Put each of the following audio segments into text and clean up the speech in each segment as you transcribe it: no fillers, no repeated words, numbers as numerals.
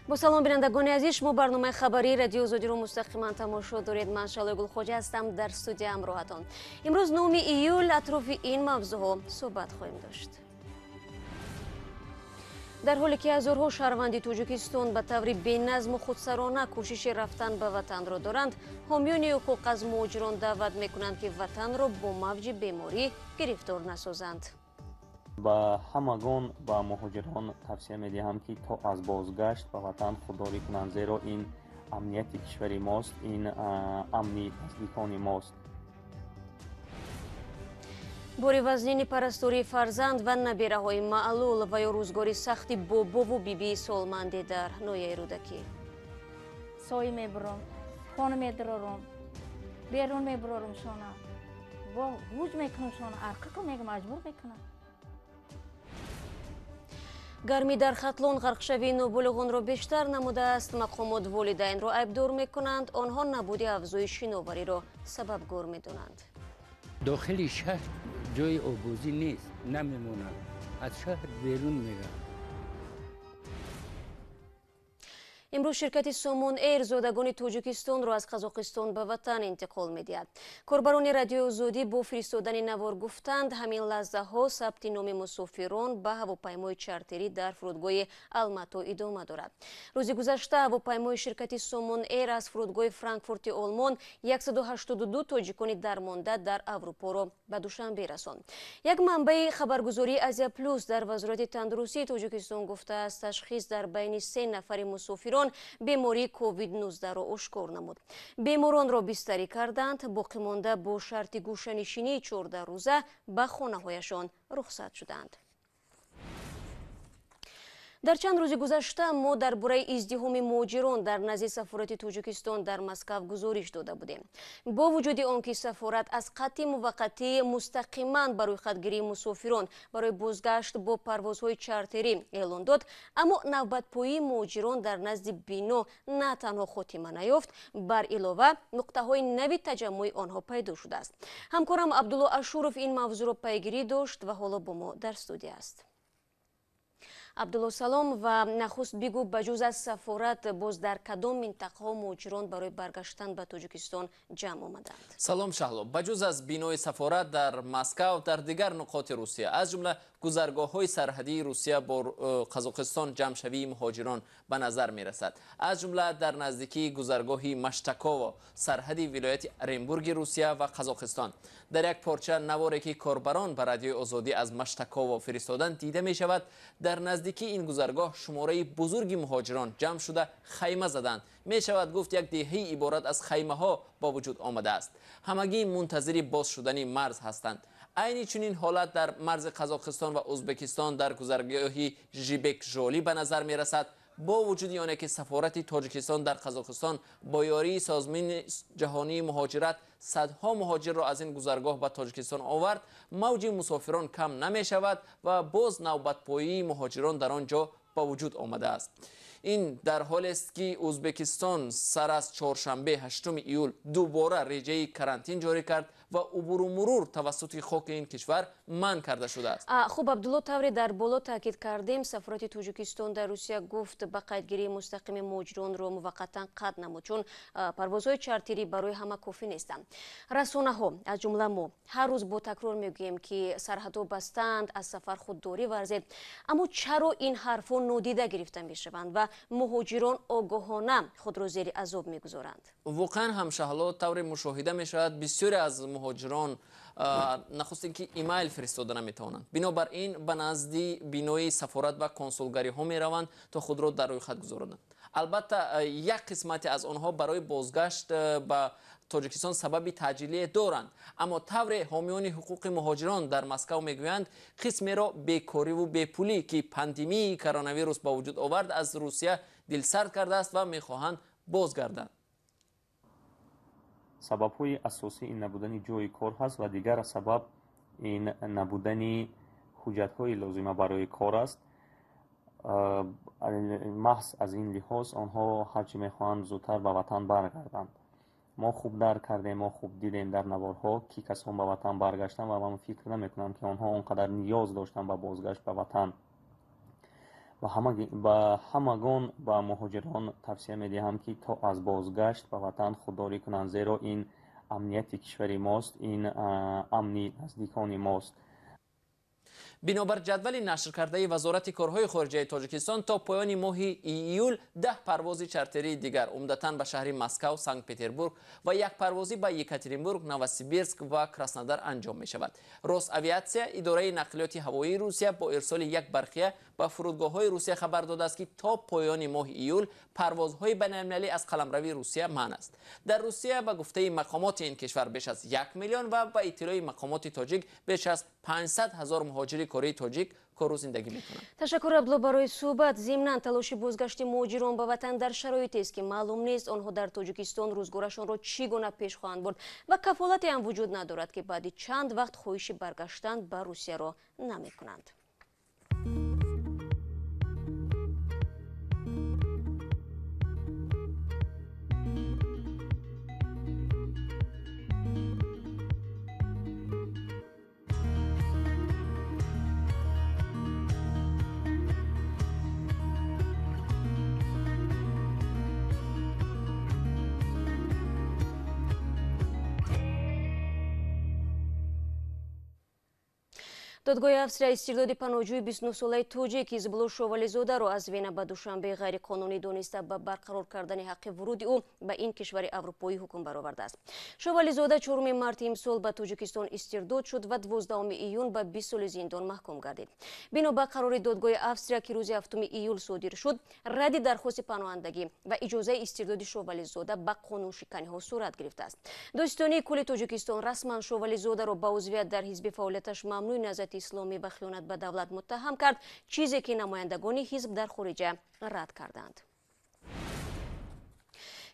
Бо салом, бинандагони азиз, шумо барномаи хабарии Радиои Озодиро мустақиман тамошо доред. Ман Шалои Гулхоҷа ҳастам, дар студия ҳамроҳатон. Имрӯз 9 июл атрофи ин мавзӯъҳо суҳбат хоҳем дошт. Дар ҳоле ки ҳазорҳо шаҳрванди Тоҷикистон ба таври беназму худсарона кӯшиши рафтан ба ватанро доранд, ҳомиёни ҳуқуқ аз муҳоҷирон даъват мекунанд, ки ватанро бо мавҷи беморӣ гирифтор насозанд. Ба ҳамагон, ба муҳоҷирон тавсия медиҳам, ки то аз бозгашт ба ватан худдорӣ кунанд, зеро ин амнияти кишвари мост, ин амни наздикони мост. Бори вазнини парастории фарзанд ва набираҳои маълул ва ё рӯзгори сахти бобову бибии солманде дар ноҳияи Рӯдакӣ. Сои мебурам, хона медарорам, берун мебурорам, шона бо ҳуҷ мекунам, шона арқаку мегам, маҷбур мекунам. Гармӣ дар Хатлон ғарқшавии ноболиғонро бештар намудааст. Мақомот волидайнро айбдор мекунанд. Онҳо набуди афзои шиновариро сабабгор медонанд. Дохили шаҳр ҷои оббозӣ нест, намемонад, аз шаҳр берун меравад. Имрӯз ширкати Сомон Эйр зодагони Тоҷикистонро аз Қазоқистон ба ватан интиқол медиҳад. Корбарони Радиои Озодӣ бо фиристодани навор гуфтанд, ҳамин лаҳзаҳо сабти номи мусофирон ба ҳавопаймои чартерӣ дар фурудгоҳи Алмато идома дорад. Рӯзи гузашта ҳавопаймои ширкати Сомон Эйр аз фурудгоҳи Франкфурти Олмон 182 тоҷикони дармонда дар Аврупоро ба Душанбе расонд. Як манбаи хабаргузории Азия Плюс дар Вазорати тандурустии Тоҷикистон гуфтааст, ташхис дар байни се нафари мусофирон бемории COVID-19-ро ошкор намуд. Беморонро бистарӣ карданд, боқимонда бо шарти гӯшанишинии 14 рӯза ба хонаҳояшон рухсат шуданд. Дар чанд рӯзи гузашта мо дар бораи издиҳоми муҳоҷирон дар назди сафорати Тоҷикистон дар Москав гузориш дода будем. Бо вуҷуди он ки сафорат аз қатъи муваққатӣ мустақиман ба рӯйхатгирии мусофирон барои бозгашт бо парвозҳои чартерӣ эълон дод, аммо навбатпоии муҳоҷирон дар назди бино на танҳо хотима наёфт, бар илова нуқтаҳои нави таҷаммуи онҳо пайдо шудааст. Ҳамкорам Абдулло Ашуров ин мавзӯъро пайгирӣ дошт ва ҳоло бо мо дар студия аст. Абдулло, салом, ва нахуст бигӯ, ба ҷуз аз сафорат боз дар кадом минтақаҳо муҳоҷирон барои баргаштан ба Тоҷикистон ҷамъ омаданд? Салом, Шаҳло. Ба ҷуз аз бинои сафорат дар Москав, дар дигар нуқоти Русия, аз ҷумла гузаргоҳҳои сарҳадии Русия бо Қазоқистон ҷамъшавии муҳоҷирон ба назар мерасад. Аз ҷумла дар наздикии гузаргоҳи Маштаково, сарҳади вилояти Оренбурги Русия ва Қазоқистон. Дар як порча наворе ки корбарон ба Радиои Озодӣ аз Маштаково фиристоданд, дида мешавад, дар наздикии ин гузаргоҳ шумораи бузурги муҳоҷирон ҷамъ шуда хайма заданд. Мешавад гуфт, як деҳаи иборат аз хаймаҳо ба вуҷуд омадааст. Ҳамагӣ мунтазири боз шудани марз ҳастанд. Айни чунин ҳолат дар марзи Қазоқистон ва Ӯзбекистон дар гузаргоҳи Жибек Жолӣ ба назар мерасад. Бо вуҷуди оне ки сафорати Тоҷикистон дар Қазоқистон бо ёрии Созмони ҷаҳонии муҳоҷират садҳо муҳоҷирро аз ин гузаргоҳ ба Тоҷикистон овард, мавҷи мусофирон кам намешавад ва боз навбатпоии муҳоҷирон дар он ҷо ба вуҷуд омадааст. Ин дар ҳолест ки Ӯзбекистон сар аз чоршанбе 8 июл дубора реҷаи карантин ҷорӣ кард ва убуру мурур тавассути хоки ин кишвар манъ карда шудааст. Хуб, Абдулло, тавре дар боло таъкид кардем, сафорати Тоҷикистон дар Русия гуфт, ба қайдгирии мустақими муҳоҷиронро муваққатан қатъ намуд, чун парвозҳои чартерӣ барои ҳама кофӣ нестанд. Расонаҳо, аз ҷумла мо, ҳар рӯз бо такрор мегӯем, ки сарҳадҳо бастанд, аз сафар худдорӣ варзед. Аммо чаро ин ҳарфҳо нодида гирифта мешаванд ва муҳоҷирон огоҳона худро зери азоб мегузоранд? Воқеан ҳам, Шаҳло, тавре мушоҳида мешавад, бисёре аз муҳоҷирон нахустин ки имейл фиристода наметавонанд. Бинобар ин ба назди бинои сафорат ва консулгариҳо мераванд, то худро дар рӯйхат гузоронанд. Албатта, як қисмате аз онҳо барои бозгашт ба Тоҷикистон сабаби таъҷилие доранд, аммо тавре ҳомиёни ҳуқуқи муҳоҷирон дар Москав мегӯянд, қисмеро бекориву бепулӣ, ки пандемияи коронавирус ба вуҷуд овард, аз Русия дилсард кардааст ва мехоҳанд бозгарданд. Сабабҳои асосӣ ин набудани ҷойи кор ҳаст ва дигар сабаб ин набудани ҳуҷҷатҳои лозима барои кор аст. Маҳз аз ин лиҳоз онҳо ҳарчи мехоҳанд зудтар ба ватан баргарданд. Мо хуб дарк кардем, мо хуб дидем дар наворҳо, ки касон ба ватан баргаштанд ва ман фикр намекунам, ки онҳо он қадар ниёз доштанд ба бозгашт ба ватан. Ба ҳамагон, ба муҳоҷирон тавсия медиҳам, ки то аз бозгашт ба ватан худдорӣ кунанд, зеро ин амнияти кишвари мост, ин амни наздикони мост. Бинобар ҷадвали нашркардаи Вазорати корҳои хориҷаи Тоҷикистон, то поёни моҳи июл 10 парвози чартерии дигар, умдатан ба шаҳри Москав, Санкт-Петербург ва як парвозӣ ба Екатеринбург, Новосибирск ва Краснодар анҷом мешавад. Росавиатсия, идораи нақлиёти ҳавоии Русия, бо ирсоли як барқия ба фурудгоҳҳои Русия хабар додааст, ки то поёни моҳи июл парвозҳои байналмилалӣ аз қаламрави Русия манъ аст. Дар Русия, ба гуфтаи мақомоти ин кишвар, беш аз 1 миллион ва ба иттилои мақомоти тоҷик беш аз 500 ҳазор муҳоҷири кории тоҷик кору зиндагӣ мекунанд. Ташаккур, Абдулло, барои суҳбат. Зимнан, талоши бозгашти муҳоҷирон ба ватан дар шароитест, ки маълум нест онҳо дар Тоҷикистон рӯзгорашонро чӣ гуна пеш хоҳанд бурд ва кафолате ҳам вуҷуд надорад, ки баъди чанд вақт хоҳиши баргаштан ба Русияро намекунанд. Додгоҳи Австрия истирдоди паноҳҷӯи 29-солаи тоҷик Ҳизбулло Шовализодаро аз Вена ба Душанбе ғайриқонунӣ дониста, ба барқарор кардани ҳаққи вуруди ӯ ба ин кишвари аврупоӣ ҳукм баровардааст. Шовализода 4 марти имсол ба Тоҷикистон истирдод шуд ва 12 июн ба 20 соли зиндон маҳкум гардид. Бино ба қарори додгоҳи Австрия, ки рӯзи 7 июл содир шуд, радди дархости паноҳандагӣ ва иҷозаи истирдоди Шовализода ба қонуншиканиҳо сурат гирифтааст. Додситонии кулли Тоҷикистон расман Шовализодаро ба узвият дар ҳизби фаъолияташ мамнӯи Наҳзати Исломӣ ва хиёнат ба давлат муттаҳам кард, чизе ки намояндагони ҳизб дар хориҷа рад карданд.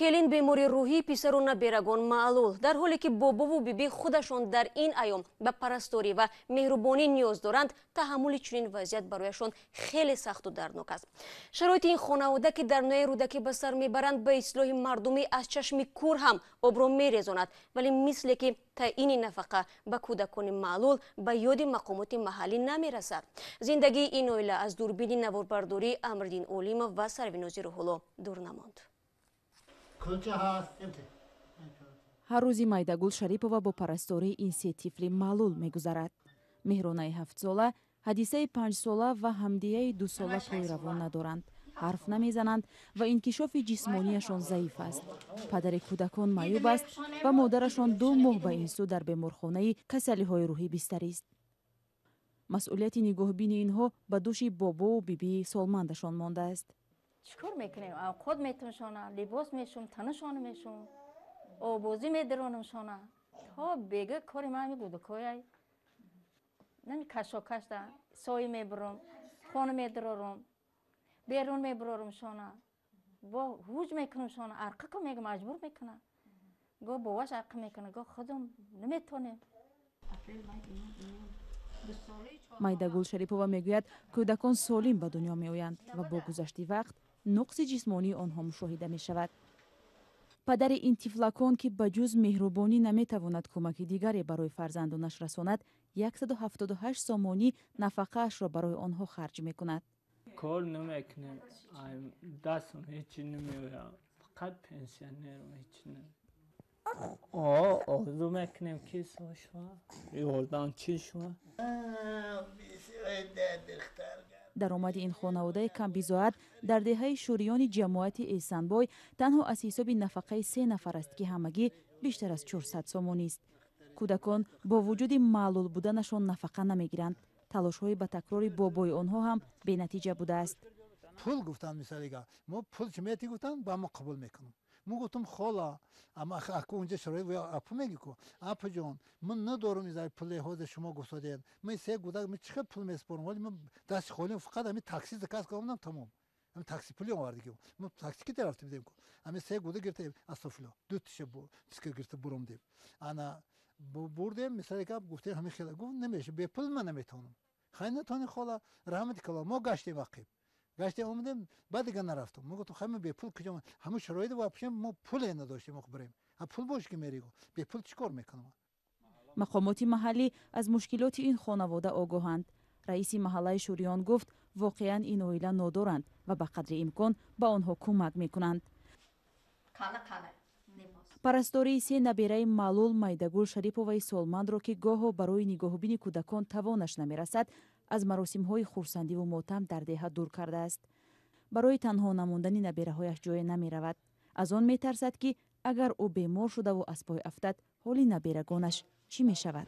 Келин бемори рӯҳӣ, писару наберагон маълул. Дар ҳоле ки бобову биби худашон дар ин айём ба парасторӣ ва меҳрубонӣ ниёз доранд, таҳаммули чунин вазъият барояшон хеле сахту дарднок аст. Шароити ин хонавода, ки дар ноҳияи Рӯдакӣ ба сар мебаранд, ба ислоҳи мардумӣ аз чашми кур ҳам обро мерезонад, вале мисле ки таъини нафақа ба кӯдакони маълул ба ёди мақомоти маҳаллӣ намерасад. Зиндагии ин оила аз дурбини наворбардории Амриддин Олимов ва Сарвинози Рӯҳулло дур намонд. Ҳар рӯзи Майдагул Шарипова бо парастории ин се тифли маълул мегузарад. Меҳронаи 7-сола, Ҳадисаи 5-сола ва Ҳамдияи 2-сола пойравон надоранд, ҳарф намезананд ва инкишофи ҷисмонияшон заиф аст. Падари кӯдакон маъюб аст ва модарашон 2 моҳ ба ин сӯ дар беморхонаи касалиҳои рӯҳӣ бистарист. Масъулияти нигоҳбини инҳо ба дӯши бобову бибии солмандашон мондааст. Чӣ кор мекунем? Авқот метуншона, либос мешум, танашона мешум, обозӣ медиронамшона. То бега кори ман ҳами гудакояй. Нами кашокашда сои мебурам, хона медирорам, берун мебурорам шона. Бо ҳуҷ мекунам шона, арқа ку мегам, маҷбур мекунам. Го боваш арқа мекунам, го худам наметонем. Майдагул Шарипова мегӯяд, кӯдакон солим ба дунё меоянд ва бо гузашти вақт нуқси ҷисмонии онҳо мушоҳида мешавад. Падари ин тифлакон, ки ба ҷуз меҳрубонӣ наметавонад кӯмаки дигаре барои фарзандонаш расонад, 178 сомонӣ нафақаашро барои онҳо харҷ мекунад. Кор намекунем, дастам ҳечи намеояд, фақат пенсионерам, ҳечи не. Орзу мекунем, ки соз шавад, ёрдамчӣ шавад. Даромади ин хонаводаи камбизоат дар деҳаи шӯриёни ҷамоати Эсанбой танҳо аз ҳисоби нафақаи 3 нафар аст, ки ҳамагӣ бештар аз 400 сомонист. Кӯдакон бо вуҷуди маълул буданашон нафақа намегиранд. Талошҳои ба такрори бобои онҳо ҳам бенатиҷа будааст. Пул гуфтанд, мисалига мо пул чӣ мети гуфтанд, ба мо қабул мекунам. Мо гуфтам, хола, ама аку унҷа шароит апу меги ку, апуҷон, ман надорам изай пуле ҳозир шумо гуфтодед. Ман се гудак, ман чӣ хел пул месупорам? Вале ман дасти холим, фақат ҳамин такси заказ кардам, тамом. Ҳамин такси пули овардигим. Мо такси ки рафта бидем ку. Ҳамин се гуда гирифтем, астафило, ду тиша гирифта буромдем. Ана бурдем, мисале гап гуфтем, ҳамин хел гуфт, намеша, бепул ман наметавонам. Хай натони хола, раҳмати калон, мо гаштем ақиб. Гаштем омадем, баъд дига нарафтам. Мо гуфтам, хай мо бепул куҷо, ҳамун шароит вообще мо пуле надоштем, мо барем. Ҳа пул бош ки меригу, бепул чӣ кор мекунам? Мақомоти маҳаллӣ аз мушкилоти ин хонавода огоҳанд. Раиси маҳаллаи Шӯриён гуфт, воқеан ин оила нодоранд ва ба қадри имкон ба онҳо кӯмак мекунанд. Парастории се набераи маълул Майдагул Шариповаи солмандро, ки гоҳо барои нигоҳубини кӯдакон тавонаш намерасад, аз маросимҳои хурсандиву мотам дар деҳа дур кардааст. Барои танҳо намондани набераҳояш ҷое намеравад. Аз он метарсад, ки агар ӯ бемор шудаву аз пой афтад, ҳоли наберагонаш чӣ мешавад?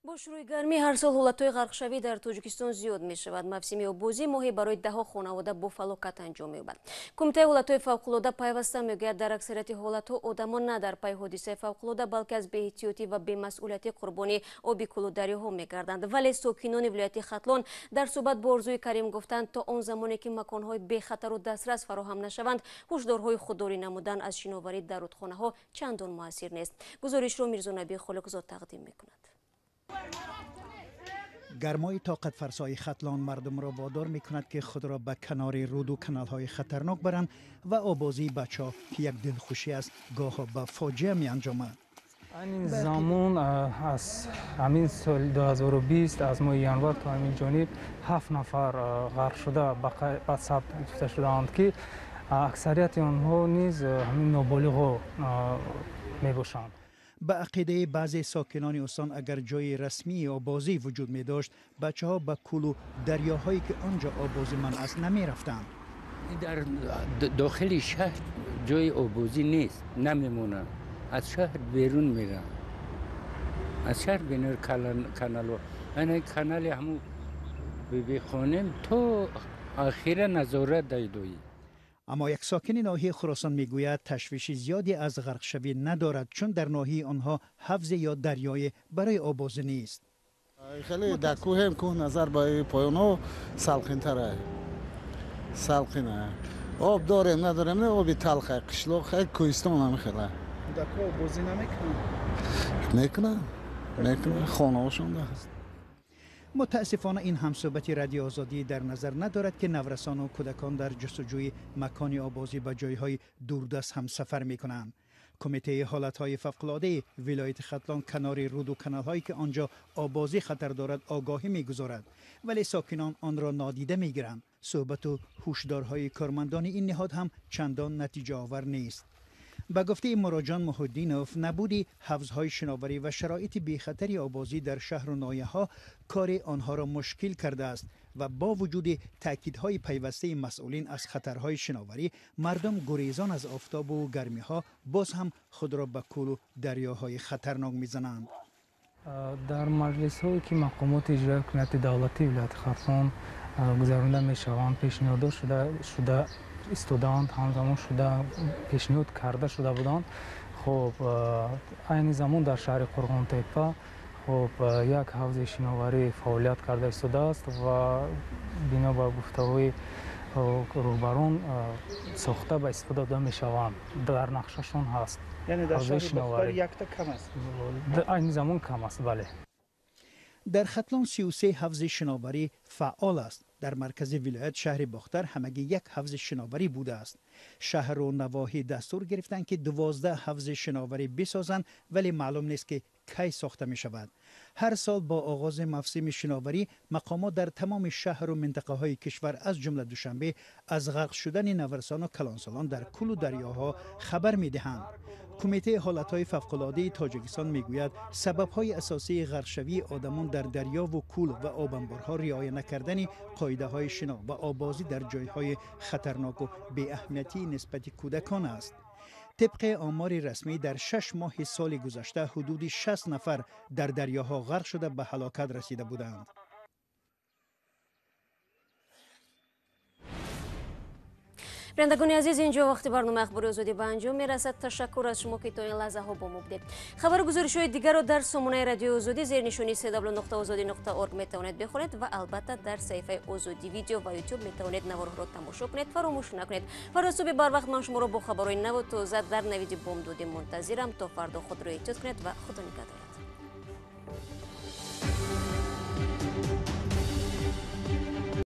Бо шурӯи гармӣ ҳар сол ҳолатҳои ғарқшавӣ дар Тоҷикистон зиёд мешавад. Мавсими оббозӣ моҳе барои даҳҳо хонавода бо фалокат анҷом меёбад. Кумитаи ҳолатҳои фавқулода пайваста мегӯяд, дар аксарияти ҳолатҳо одамон на дар пайи ҳодисаи фавқулода, балки аз беэҳтиётӣ ва бемасъулияти қурбони оби кӯлу дарёҳо мегарданд. Вале сокинони вилояти Хатлон дар суҳбат бо Орзуи Карим гуфтанд, то он замоне ки маконҳои бехатару дастрас фароҳам нашаванд, ҳушдорҳои худдорӣ намудан аз шиноварӣ дар рудхонаҳо чандон муассир нест. Гузоришро Мирзонаби Холиқзод тақдим мекунад. Гармои тоқатфарсои Хатлон мардумро водор мекунад, ки худро ба канори руду каналҳои хатарнок баранд ва обозии бачаҳо, ки як дилхушӣ аст, гоҳо ба фоҷиа меанҷомад. Айни замон аз ҳамин соли 2020 аз моҳи январ то ҳамин ҷониб 7 нафар ғарқ шуда ба сабт гирифта шудаанд, ки аксарияти онҳо низ ҳамин ноболиғҳо мебошанд. Ба ақидаи баъзе сокинони устон, агар ҷои расмии обозӣ вуҷуд медошт, бачаҳо ба кӯлу дарёҳое, ки он ҷо обозӣ манъ аст, намерафтанд. Дар дохили шаҳр ҷои обозӣ нест, намемонанд. Аз шаҳр берун мераванд. Аз шаҳр берун каналҳо. Ана канали ҳамун Бибихонем то охира назорат дайдоӣ. Аммо як сокини ноҳияи Хуросон мегӯяд, ташвиши зиёде аз ғарқшавӣ надорад, чун дар ноҳияи онҳо ҳавзе ё дарёе барои обозӣ нест. Хеле дар кӯҳем, кӯҳ назар ба поёнҳо салқинтара, салқина. Об дорем, надорем, не, оби талха, қишлоқ, кӯҳистон ҳам хеле. Дар кӯҳ обозӣ намекунанд? Мекунанд, мекунанд, хонаҳошон ҳаст. Мутаассифона, ин ҳамсӯҳбати Радио Озодӣ дар назар надорад, ки наврасону кӯдакон дар ҷустуҷӯи макони обозӣ ба ҷойҳои дурдаст ҳам сафар мекунанд. Кумитаи ҳолатҳои фавқулодаи вилояти Хатлон канори руду каналҳое, ки он ҷо обозӣ хатар дорад, огоҳӣ мегузорад, вале сокинон онро нодида мегиранд. Суҳбату ҳушдорҳои кормандони ин ниҳод ҳам чандон натиҷаовар нест. Ба гуфтаи Муроҷон Муҳиддинов, набуди ҳавзҳои шиноварӣ ва шароити бехатари обозӣ дар шаҳру ноҳияҳо кори онҳоро мушкил кардааст ва бо вуҷуди таъкидҳои пайвастаи масъулин аз хатарҳои шиноварӣ, мардум гурезон аз офтобу гармиҳо боз ҳам худро ба кӯлу дарёҳои хатарнок мезананд. Дар маҷлисҳое, ки мақомоти иҷроияи ҳокимияти давлатии вилояти Хатлон гузаронда мешаванд, пешниҳодҳо шуда истодаанд, ҳамзамон шуда пешниҳод карда шуда буданд. Хоб, айни замон дар шаҳри Қурғонтеппа, хоб, як ҳавзи шиноварӣ фаъолият карда истодааст ва бино ба гуфтаҳои роҳбарон сохта ба истифода дода мешаванд, дар нақшашон ҳаст. Яъне дар шаҳри Бохтар якта кам аст? Айни замон кам аст, бале. Дар Хатлон 33 ҳавзи шиноварӣ фаъол аст. Дар маркази вилоят, шаҳри Бохтар, ҳамагӣ як ҳавзи шиноварӣ будааст. Шаҳру навоҳӣ дастур гирифтанд, ки 12 ҳавзи шиноварӣ бисозанд, вале маълум нест, ки кай сохта мешавад. Ҳар сол бо оғози мавсими шиноварӣ мақомот дар тамоми шаҳру минтақаҳои кишвар, аз ҷумла Душанбе, аз ғарқ шудани наврасону калонсолон дар кӯлу дарёҳо хабар медиҳанд. Кумитаи ҳолатҳои фавқулодаи Тоҷикистон мегӯяд, сабабҳои асосии ғарқшавии одамон дар дарёву кӯл ва обанборҳо риоя накардани қоидаҳои шино ва обозӣ дар ҷойҳои хатарноку беаҳамиятии нисбати кӯдакон аст. Тибқи омори расмӣ, дар 6 моҳи соли гузашта ҳудуди 60 нафар дар дарёҳо ғарқ шуда ба ҳалокат расида буданд. Бинандагони азиз, инҷо вақти барномаи Ахбори Озодӣ ба анҷом мерасад. Ташаккур аз шумо, ки то ин лаҳзаҳо бо мо будед. Хабару гузоришҳои дигарро дар сомонаи Радиои Озодӣ зери нишони cw.ozodi.org метавонед бихонед ва албатта дар саҳифаи Озодӣ видео ва Ютуб метавонед наворҳоро тамошо кунед. Фаромӯш накунед, фардо субҳи барвақт ман шуморо бо хабарҳои наву тоза дар навиди бомдодӣ мунтазирам. То фардо худро эҳтиёт кунед ва Худо нигаҳдор.